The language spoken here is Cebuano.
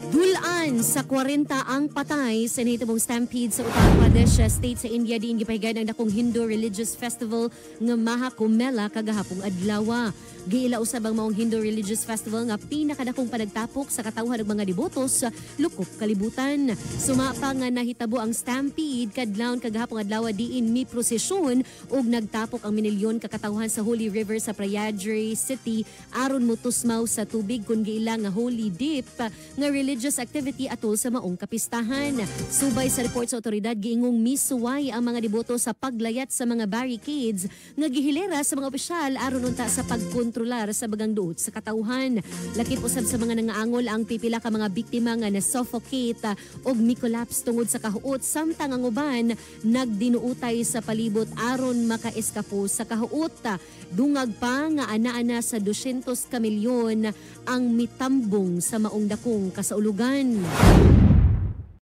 Dul-an sa 40 ang patay sa nahitabong stampede sa Uttar Pradesh state sa India diin gipahigayon ang dakong Hindu religious festival nga Maha Kumbh Mela kagahapong adlaw. Giila usab ang maong Hindu religious festival nga pinakadakong panagtapok sa katawhan ug mga deboto sa lukop kalibutan. Sumapa nga nahitabo ang stampede kadlawon kagahapong adlaw diin mi prosesyon ug nagtapok ang minilyon ka katawhan sa Holy River sa Prayagraj City aron motusmaw sa tubig kun giila nga holy dip nga religious activity atol sa maong kapistahan. Subay sa report sa otoridad, giingong misuway ang mga deboto sa paglayat sa mga barricades nga gihilera sa mga opisyal aron unta sa pagkontrolar sa bagang duot sa katawhan. Lakip usab sa mga nangaangol ang pipila ka mga biktima nga na-suffocate og mi-collapse tungod sa kahuot, samtang ang uban nagdinuutay sa palibot aron makaeskapo sa kahuot. Dungag pa nga ana-ana sa 200 ka milyon ang mitambong sa maong dakong kasaulugan.